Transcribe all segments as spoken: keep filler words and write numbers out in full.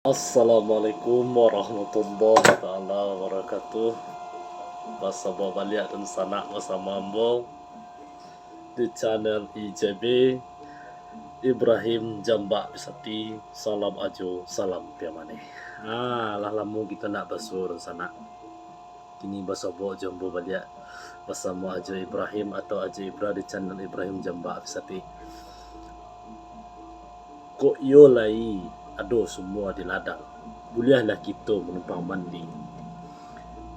Assalamualaikum warahmatullahi taala wabarakatuh. Basabok baliak dunsanak basamo ambo di channel I J B, Ibrahim Jambak Pisati. Salam ajo, salam piamaneh. Ah, lah lamo kito ndak basuo dunsanak. Kini basobok jo ambo baliak basamo Ajo Ibrahim atau Ajo Ibra di channel Ibrahim Jambak Pisati. Kok iyo lai ado sumua di ladang, buliahlah kito manumpang mandi.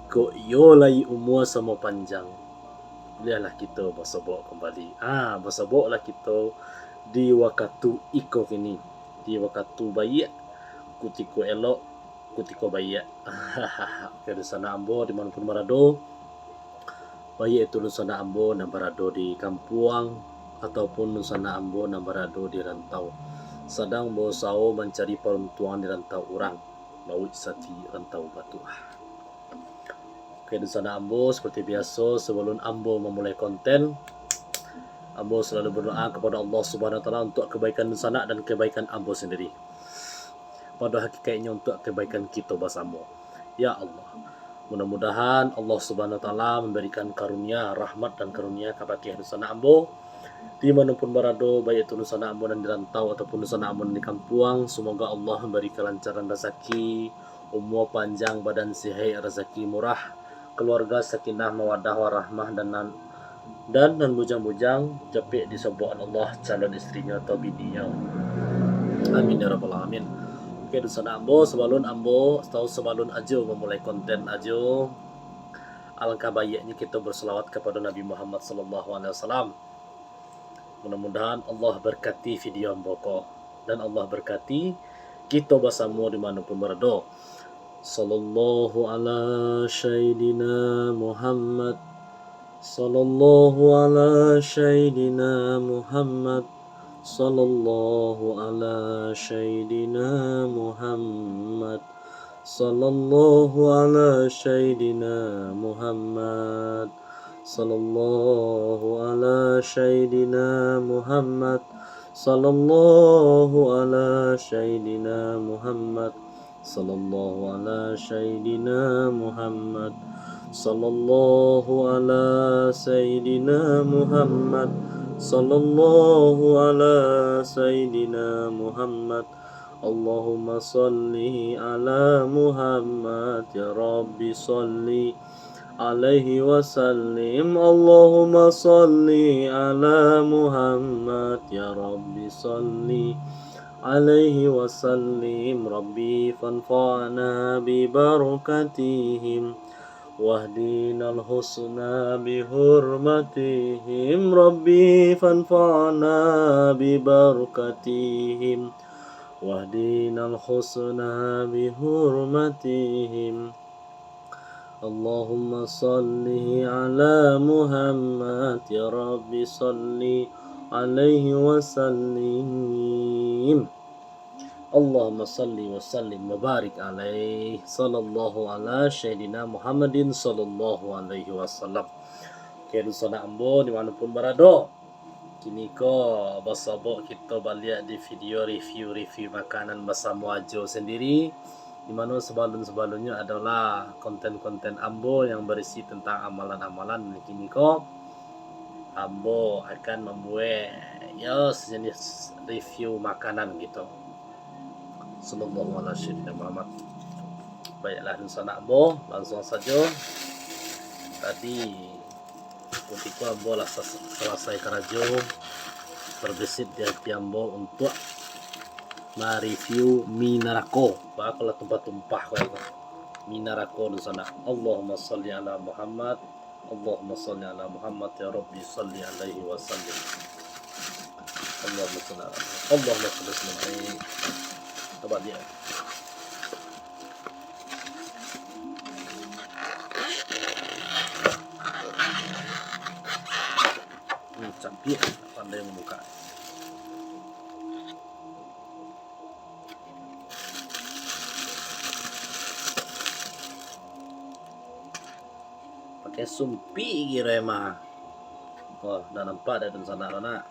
Kok iyo lai umua samo panjang, buliahlah kito basobok kambali. Ah, basoboklah kito di wakatu iko kini, di wakatu baiak, kutiko elok, kutiko baiak. Oke, dunsanak ambo di manopun barado, baiak itu dunsanak ambo nan barado di kampuang, ataupun dunsanak ambo nan barado di rantau, sadang bausaho mancari paruntuangan di rantau urang, mauik sati rantau batuah. Oke, dunsanak ambo, seperti biaso, sabalun ambo mamulai konten, ambo salalu badoa kapado Allah Subhanahu Wa Taala untuak kabaikan dunsanak dan kabaikan ambo sandiri, pado hakikaiknyo untuak kabaikan kito basamo. Ya Allah, mudah-mudahan Allah Subhanahu Wa Taala mambarikan karunia, rahmat dan karunia kabake dunsanak ambo, di manopun barado, baiak itu dunsanak ambo nan di rantau ataupun dunsanak ambo nan di kampuang. Semoga Allah mambari kalancaran razaki, umua panjang, badan sihaik, razaki murah, kaluarga sakinah, mawadah, warahmah, dan nan, dan nan bujang-bujang, japek disobokan Allah calon istrinyo atau bininyo. Amin ya rabbal alamin. Oke, dunsanak ambo, sabalun ambo, atau sabalun Ajo mamulai konten Ajo, alangkah baiaknyo kito bersalawat kapado Nabi Muhammad sallallahu alaihi wasallam. Mudah-mudahan Allah berkati video ambo ko, dan Allah berkati kito basamo di manopun barado. Sallallahu ala sayyidina Muhammad. Sallallahu ala sayyidina Muhammad. Sallallahu ala sayyidina Muhammad. Sallallahu ala sayyidina Muhammad. Sallallahu ala sayyidina Muhammad. Sallallahu ala sayyidina Muhammad. Sallallahu ala sayyidina Muhammad. Sallallahu ala sayyidina Muhammad. Sallallahu ala sayyidina Muhammad. Allahumma salli ala Muhammad, ya Rabbi salli alaihi wasallim. Allahumma salli ala Muhammad, ya Rabbi salli alaihi wasallim. Rabbi fanfa'na bi barakatihim, wahdinal husna bi hurmatihim. Rabbi fanfa'na bi barakatihim, wahdinal husna bi hurmatihim. Allahumma salli ala Muhammad, ya Rabbi salli alaihi wasallim. Allahumma salli wa sallim wa barik alaih. Sallallahu ala sayyidina Muhammadin sallallahu alaihi wasallam. Oke, dunsanak ambo di manopun barado. Kini ko basobok kito baliak di video review-review makanan basamo Ajo sandiri, di mano sabalun-sabalunnyo adolah konten-konten ambo yang barisi tantang amalan-amalan. Kini ko ambo akan mambuek, yo, sajenis review makanan gitu. Sallallahu ala sayyidina Muhammad. Baiklah, dunsanak ambo, langsuang sajo. Tadi, kutiko ambo lah sas-, salasai karajo, terbesit di hati ambo untuak ma-review mi narako. Baa kok lah tumpah-tumpah ko itu. Mi narako dunsanak. Allahumma salli ala Muhammad. Allahumma salli ala Muhammad, ya Rabbi salli alaihi wasallim. Allahumma salli ala Muhammad. Allahumma salli wa sallim alaihi. Coba dia. Hmm, cantik, pandai mambuka. Pakai sumpik kiro emang. Oh, dah nampak dah dunsanak tu nak.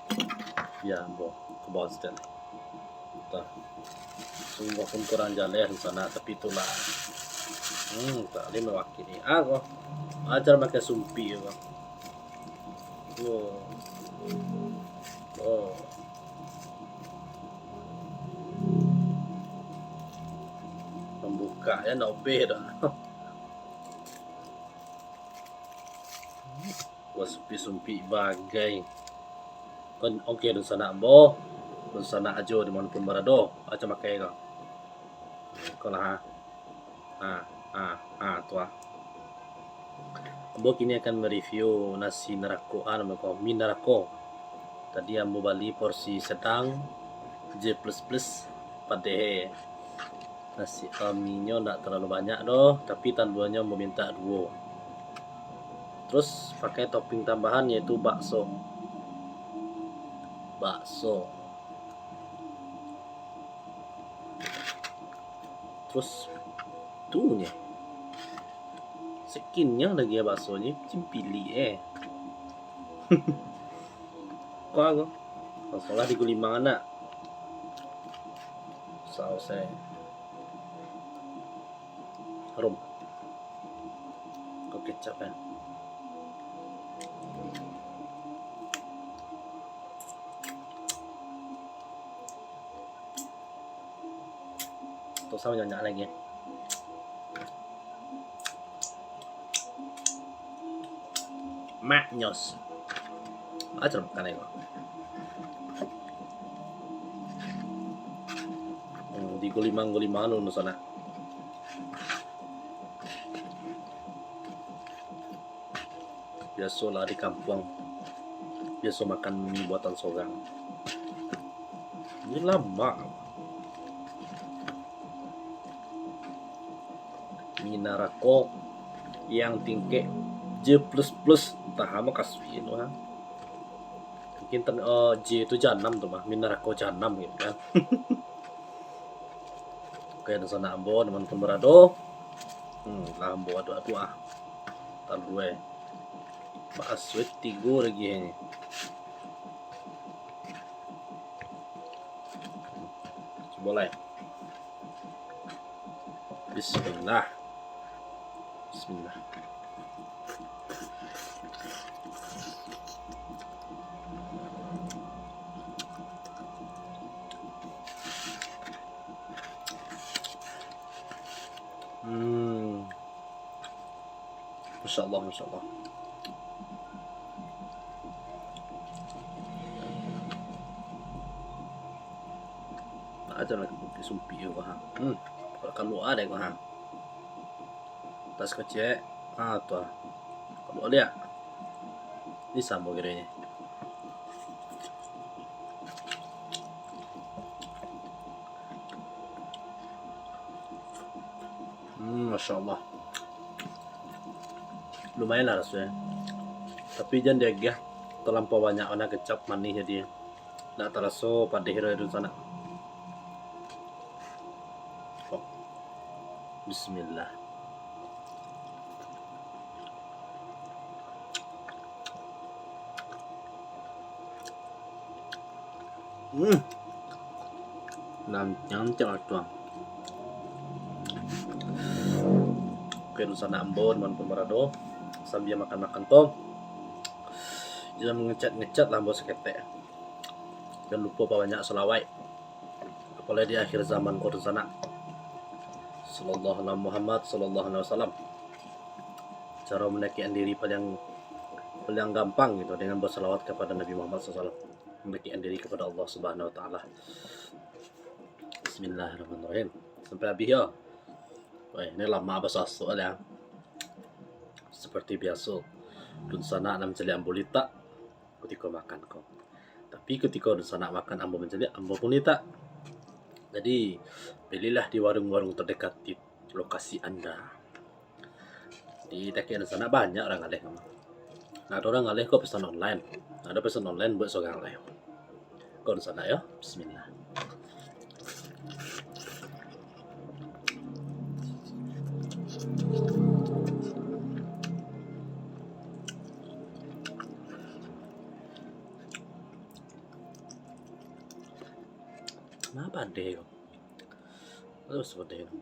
Ya, ambo ke bawah sikit. Tuh. Walaupun kurang jaleh di sana, tapi itulah. Hmm, tak boleh mewakili. Ah, ko. Ajar pakai sumpik ko. Oh. Oh. Pambuka ya, nak obeh dah. Wah, sumpik-sumpik bagai. Kan, oke, dunsanak ambo. Dunsanak Ajo di manopun barado. Ajo makai ko. Ko lah, ha. Ha, ha, ha, tu ah. Ambo kini akan mereview nasi narako, ah, namo ko, mi narako. Tadi ambo bali porsi sedang, J plus plus, padeh. Nasi, eh, minyo ndak talalu banyak doh, tapi tanduanyo ambo mintak duo. Terus pakai topping tambahan, yaitu bakso. Bakso. Terus tu nyo. Sakinyang lai bakso nyo, cimpili eh. Kau aku. Langsuang lah digulimang anak. Saus eh. Harum. Kau kecap kan. Tu sama banyak lagi. Maknyos. Ah, cerah makan ko. Hmm, di gulimang-gulimang anu sana. Biasolah di kampuang, biaso makan mi buatan sorang. Ini lamak. Mi narako yang tingkek J plus plus, entah apo kasui tu, ha. Mungkin ten-, eh, J tu jahanam tu mah, mi narako jahanam gitu kan. Oke, dunsanak ambo, di manopun barado. Hmm, lah ambo aduk-aduk ah. Talua eh. Bakso tigo lagi ni. Cubo lai. Bismillah. Bismillah. Hmm. Masya Allah, Masya Allah. Aja lah sumpik-sumpik ko ha. Hmm. Kalau kaluar deh ko ha. Tas kecek. Ah, tu ah. Kaluar liak. Ni samo kiranya. Hmm, Masya Allah. Lumayan lah rasanya. Tapi jan diagiah talampau banyak, karena kecap manih jadi. Ndak taraso padeh doh, dunsanak. Bismillah. Hmm. Nan nyancak tuang. Oke, dunsanak ambo, di manopun barado, sambia makan-makan ko, jan mangecek-ngecek lah ambo saketek. Jan lupo pabanyak salawaik. Apalagi di akhir zaman ko, dunsanak. Sallallahu ala Muhammad, sallallahu alaihi wasallam. Caro mandakekan diri paling, paling gampang gitu, dengan bersalawat kepada Nabi Muhammad sallallahu alaihi wasallam. Mandakekan diri kepada Allah Subhanahu wa Taala. Bismillahirrahmanirrahim. Sampai habis yo. Weh, ni lama baso-aso lah. Seperti biaso, dunsanak nan mancaliak ambo litak kutiko makan ko. Tapi kutiko dunsanak makan, ambo mancaliak, ambo pun litak. Jadi, pilihlah di warung-warung terdekat di lokasi anda. Di takek dunsanak banyak urang ngaleh. Nah, ado urang ngaleh ko pesan online. Nah, ado pesan online buat surang lai. Ko dunsanak yo. Bismillah. Kenapa deh kau? Terus seperti itu.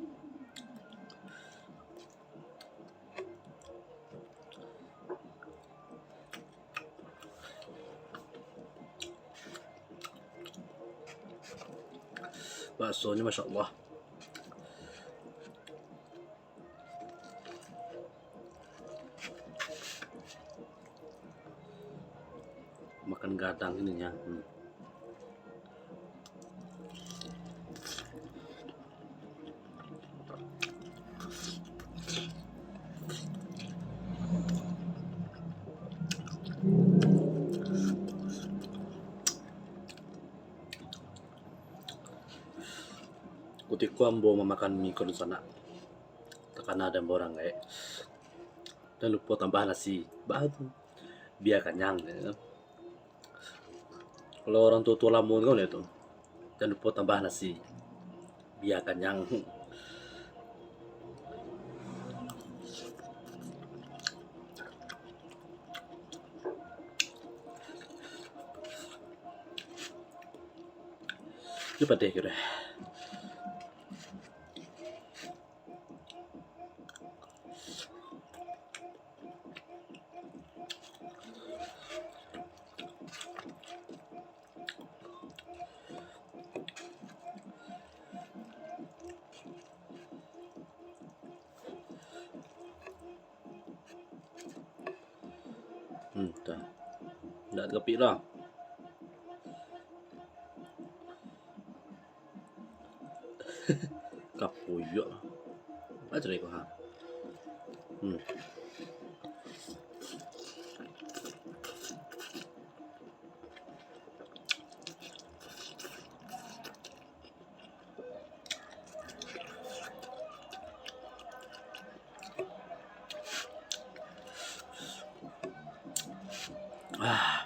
Bakso ni, masya Allah. Makan gadang ini ya. Hmm. Kutiko ambo mamakan mie ko dunsanak, takana dek ambo urang gaek, "Jan lupo tambah nasi." Baa tu? Bia kanyang, yo. Kalau urang tuo-tuo lamo tu kan baitu, "Jan lupo tambah nasi, bia kanyang." Itu padeh kiro. Hmm, dah. Ndak kapik lah. Kapuyuak. Baco deh ko, ha. Hmm. Ah,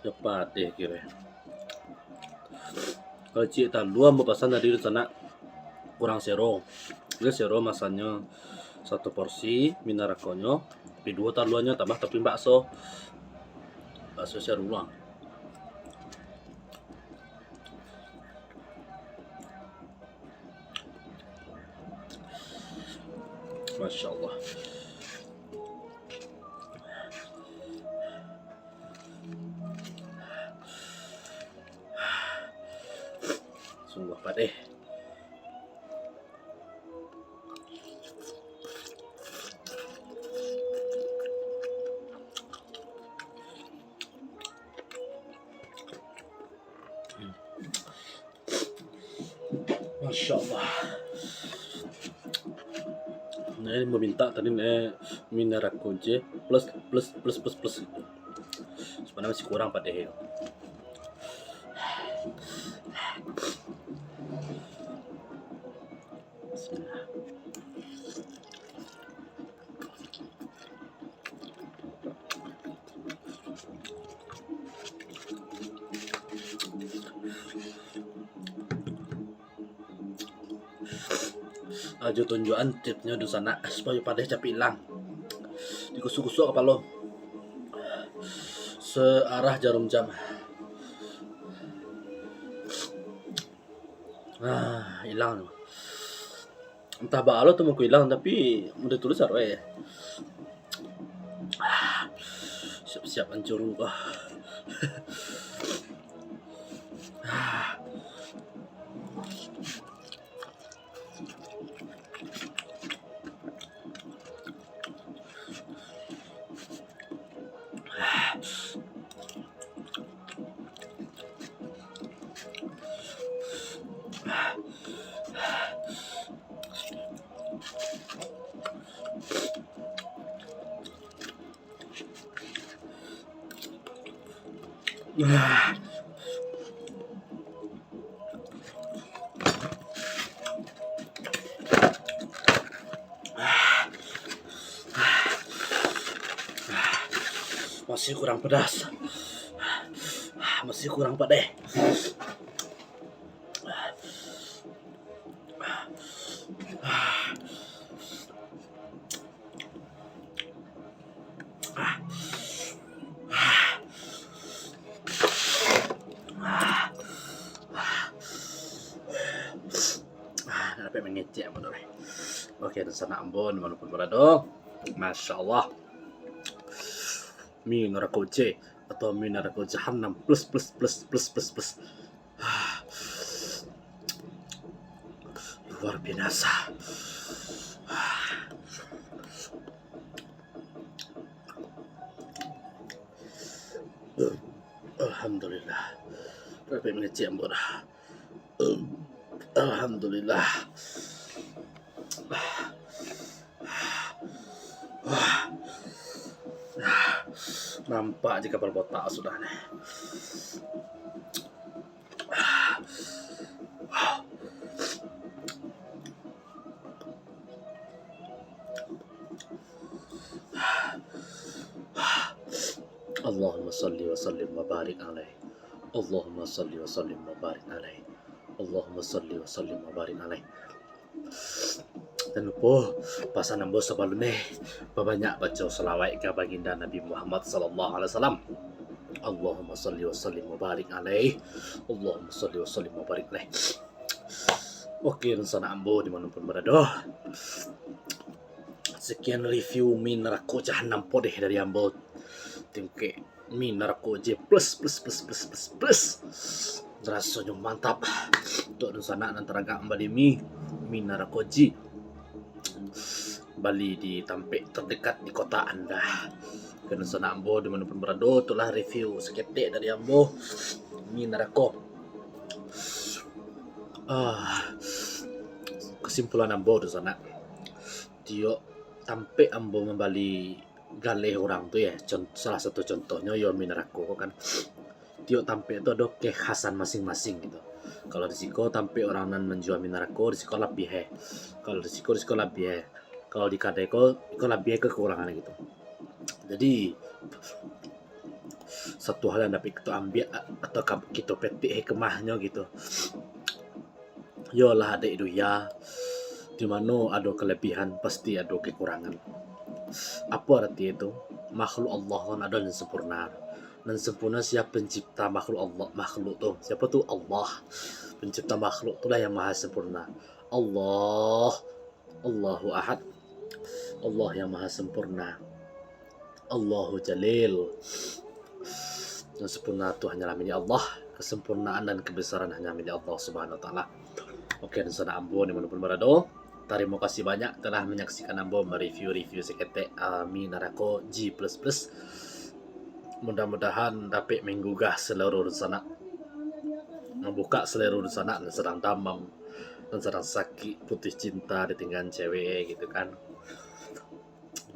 yo padeh kiro. Kalau ciek talua ambo pasan tadi tu sanak, kurang sero. Jadi sero masannyo satu porsi, mie narakonyo, tapi duo taluanyo tambah topping bakso. Bakso sero lah. Masya Allah. Sungguah padeh. Masya Allah. Nah, ini meminta tadi, eh, mie narako je. Plus, plus, plus, plus, plus. Sebenarnya masih kurang padeh. Bismillah. Ajo tunjuakan tipsnyo dunsanak, supayo padeh capek ilang. Dikusuk-kusuk kapalo searah jarum jam. Ah, ilang tu. Antah baa lo tu mako ilang, tapi udah tulus aruai. Ah, siap-siap hancur ko. Ah. Masih kurang pedas. Masih kurang padeh. Ah, nak Mangecek ambo tu lai. Oke, dunsanak ambo, dimanapun barado. Masya Allah. Mi narako J atau mi narako jahanam plus, plus, plus, plus, plus, plus. Luar binasa. Alhamdulillah. Tapi mangecek ambo dah. Alhamdulillah. Nampak je kapalo botak sudah ni. Allahumma salli wa sallim wa barik alaih. Allahumma salli wa sallim wa barik alaih. Allahumma salli wa sallim wa barik alaih. Jan lupo pasan ambo sabalun ni, babanyak baco salawat ka baginda Nabi Muhammad sallallahu alaihi wasallam. Allahumma salli wa sallim wa barik alaih. Allahumma salli wa sallim wa barik alaih. Oke, dunsanak ambo dimanapun barado. Sekian review mi narako jahanam podeh dari ambo. Tingkek mi narako J plus, plus, plus, plus, plus, plus. Rasonyo mantap. Untuak dunsanak nan taragak mambali mi, mi narako J, bali di tampek terdekat di kota anda. Oke, dunsanak ambo dimanapun barado, itulah review saketek dari ambo mi narako. Ah, kesimpulan ambo, dunsanak, tiok tampek ambo mambali galeh urang tu, yo, con-, salah satu contohnyo yo mi narako ko kan. Tiok tampek tu ado kekhasan masing-masing gitu. Kalau di siko tampek urang nan manjua mi narako, di siko labiah, eh. Kalau di siko, di siko labiah, eh. Kalau di kadai ko, iko labiah kekurangan gitu. Jadi, satu hal yang dapek kito ambiak atau ka-, kito petik hikmahnyo gitu. Yolah, dek dunia, di mano ado kelebihan, pasti ado kekurangan. Apo arti itu? Makhluk Allah kan ado nan sempurna. Nan sempurna sia pencipta makhluk Allah, makhluk tu? Siapo tu? Allah. Pencipta makhluk tu lah yang maha sempurna. Allah, Allahu Ahad. Allah yang maha sempurna. Allahu Jalil. Yang sempurna tu hanyalah milik Allah. Kesempurnaan dan kebesaran hanya milik Allah Subhanahu Wa Taala. Oke, dunsanak ambo dimanapun barado, tarimo kasih banyak telah manyaksikan ambo mereview-review saketek, ah, mi narako J plus plus. Mudah-mudahan dapek menggugah selero dunsanak, mambukak selero dunsanak nan sadang damam, nan sadang sakik, putuih cinta, ditinggaan cewek gitu kan.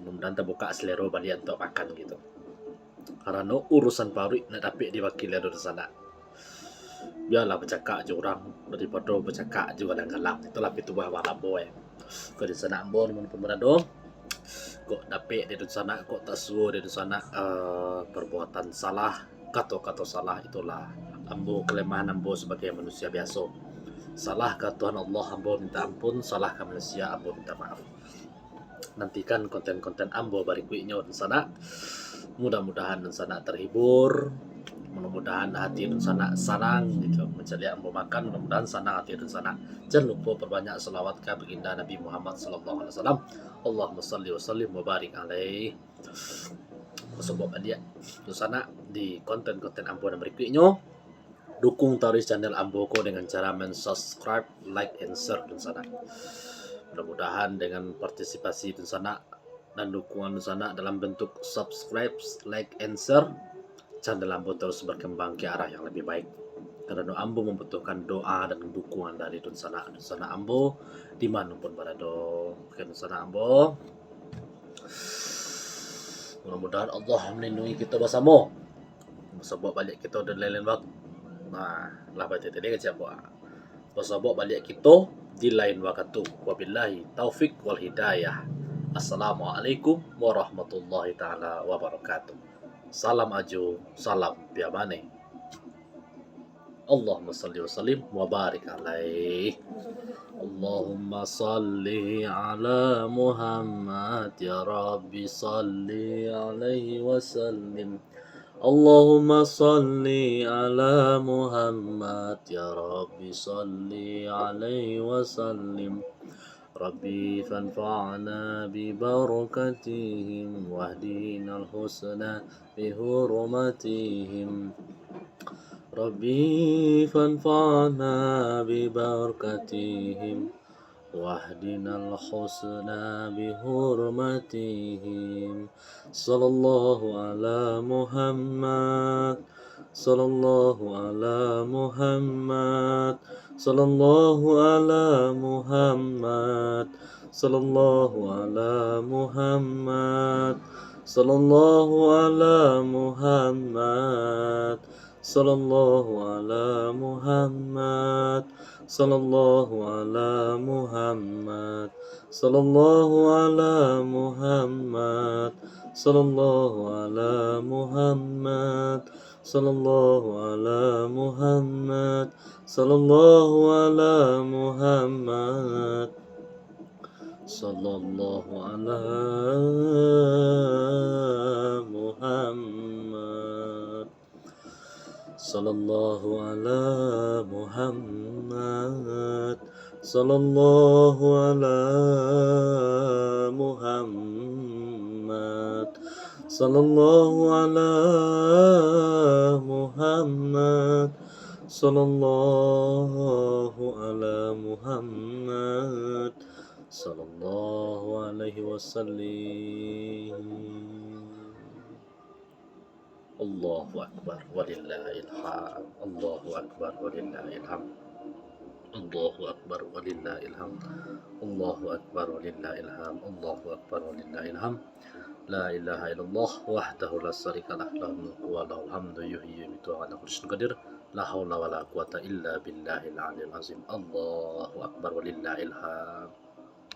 Mudah-mudahan tabukak selero baliak untuak makan gitu. Karano urusan paruik ndak dapek diwakili dek dunsanak. Bialah bacakak jo urang daripado bacakak jo galang-galang. Itulah pituah urang lamo, eh. Kok dunsanak ambo dimanapun barado, kok dapek dek dunsanak, kok tasuo dek dunsanak, eh, perbuatan salah, kato-kato salah, itulah ambo, kelemahan ambo sabagai manusia biaso. Salah ka Tuhan Allah, ambo minta ampun, salah ka manusia, ambo minta maaf. Nantikan konten-konten ambo barikuiknyo, dunsanak. Mudah-mudahan dunsanak terhibur. Mudah-mudahan hati dunsanak sanang gitu mancaliak ambo makan. Mudah-mudahan sanang hati dunsanak. Jan lupo perbanyak salawat ka baginda Nabi Muhammad sallallahu alaihi wasallam. Allahumma salli wa sallim wa barik alaih. Basobok baliak dunsanak di konten-konten ambo nan barikuiknyo. Dukung taruih channel ambo ko dengan cara men-subscribe, like, and share, dunsanak. Mudah-mudahan dengan partisipasi dunsanak dan dukungan dunsanak dalam bentuk subscribe, like, and share, channel ambo terus berkembang ke arah yang lebih baik. Karano ambo membutuhkan doa dan dukungan dari dunsanak, dunsanak ambo dimanapun barado. Oke, dunsanak ambo. Mudah-mudahan Allah melindungi kita bersama. Basobok baliak kito di lain-lain waktu. Nah, lah baca tadi kecek ambo. Basobok baliak kito di lain waktu. Wabillahi taufik wal hidayah. Assalamualaikum warahmatullahi taala wabarakatuh. Salam Ajo, salam Piamane. Allahumma salli wa sallim wa barik alaih. Allahumma salli ala Muhammad, ya Rabbi salli alaihi wa sallim. اللهم صل على محمد، يا رب صل عليه وسلم. رب فانفعنا ببركتهم واهدنا الحسنى بحرمتهم. رب فانفعنا ببركتهم واهدنا الحسنى بحرمتهم. صلى الله على محمد، صلى الله على محمد، صلى الله على محمد، صلى الله على محمد، صلى الله على محمد، صلى الله على محمد، صلى الله على محمد، صلى الله على محمد، صلى الله على محمد، صلى الله على محمد، صلى الله على محمد، صلى الله على محمد. صلى الله على محمد، صلى الله على محمد، صلى الله على محمد، صلى الله على محمد، صلى الله عليه وسلم. Allahu Akbar, walillahil hamd. Allahu Akbar, walillahil hamd. Allahu Akbar, walillahil hamd. Allahu Akbar, walillahil hamd. Allahu Akbar, walillahil hamd. La ilaha illallah wahdahu la syarikalah, lahul mulku wa lahul hamdu, yuhyi wa yumiitu wa huwa ala kulli syai'in qadir. La haula wala quwata illa billahil aliyil azim. Allahu Akbar, walillahil hamd.